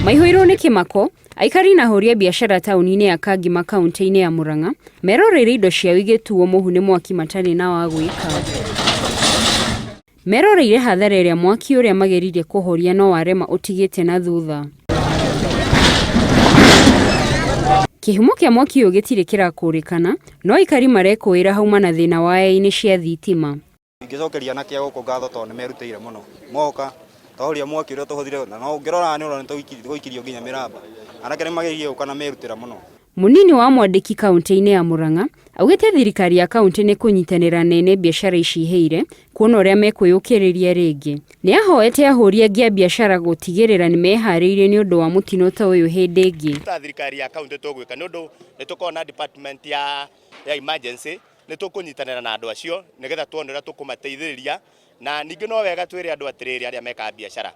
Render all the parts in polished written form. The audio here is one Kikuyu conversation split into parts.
Maihũirwo nĩ kĩmako, aikari na ahũri a biacara taũni-inĩ ya Kangima kaunti-inĩ ya Murang'a meroreire indo ciao igĩtuo mũhu nĩ mwaki matarĩ na wa gwĩka. Meroreire hathara ĩrĩa mwaki ũrĩa mageririe kũhoria no warema ũtigĩte na thutha. Kĩhumo kĩa mwaki ũyũ gĩtirĩ kĩrakũrĩkana, no aikari marekũĩra hauma na thĩna waya-inĩ cia thitima. Ingĩcokeria anake a gũkũ ngatho tondũ nĩ merutĩire mũno. Moka, twahoria mwaki ũrĩa tũhũthire na no ũngĩrora nĩ ũrona nĩ tũgũikirio nginya mĩramba. Anake nĩ mageririe gũka na merutĩra mũno. Mũnini wa mwandĩki kauntĩ-inĩ ya Murang'a augĩte thirikari ya kauntĩ nĩ kũnyitanĩra na ene biacara ici ihĩire kuona ũrĩa mekwĩyũkĩrĩria rĩngĩ. Nĩ ahoete ahũri angĩ a biacara gũtigĩrĩra nĩ meharĩirie nĩ ũndũ wa mũtino ta ũyũ hĩndĩ ĩngĩ. Ta thirikari ya kauntĩ tũgwĩka nĩ ũndũ nĩ tũkoragwo na department ya emergency nĩ tũkũnyitanĩra na andũ acio nĩgetha tuone ũrĩa tũkũmateithĩrĩria na ningĩ no wega twĩre andũ atĩrĩrĩ arĩa mekaga biacara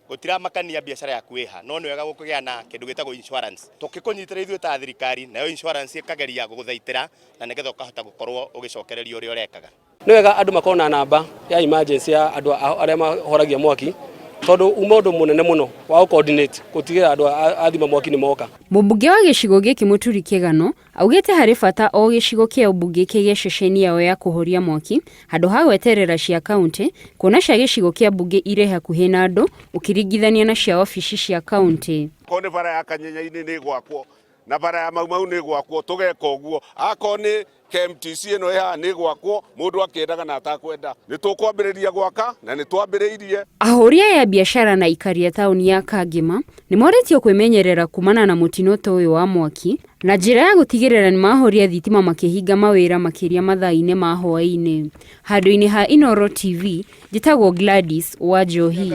gũtiramakania biacara yaku ĩha no nĩ wega gũkĩgĩa na kĩndũ gĩtagwo insurance tũkĩkũnyitĩra ithuĩ ta thirikari nayo insurance ĩkageria gũgũthaitĩra na nĩgetha ũkahota gũkorwo ũgĩcokereria ũrĩa ũrekaga. Nĩ wega andũ makorwo na namba ya emergency ya andũ arĩa mahoragia mwaki tondũ uma ũndũ mũnene mũno wa gũ coordinate gũtigĩrĩra andũ a thima mwaki nĩ moka. Mũmbunge wa gĩcigo gĩkĩ Mũturi Kĩgano augĩte harĩ bata o gĩcigo kĩa ũmbunge kĩgĩe ceceni yao ya kũhoria mwaki handũ ha gweterera cia kauntĩ kuona cia gĩcigo kĩa mbunge irĩ hakuhĩ na andũ ũkĩringithania na cia wabici cia kauntĩ. Akorwo nĩ bara ya Kanyenya-inĩ nĩ ĩgwakwo na bara ya Mau Mau nĩ ĩgwakwo tũgeka ũguo, akorwo nĩ KMTC ĩno ĩ haha nĩ ĩgwakwo mũndũ akĩendaga na atakwenda. Nĩ tũkwambĩrĩria gwaka na nĩ twambĩrĩirie. Ahũri aya a biacara na aikari a taũni ya Kangema nĩ morĩtio kwĩmenyerera kumana na mũtino ta ũyũ wa mwaki na njĩra ya gũtigĩrĩra nĩ mahoria thitima makĩhinga mawĩra makĩria mathaa-inĩ ma hwaĩ-inĩ. Handũ-inĩ ha Inooro TV, njĩtagwo Gladys Wanjohi.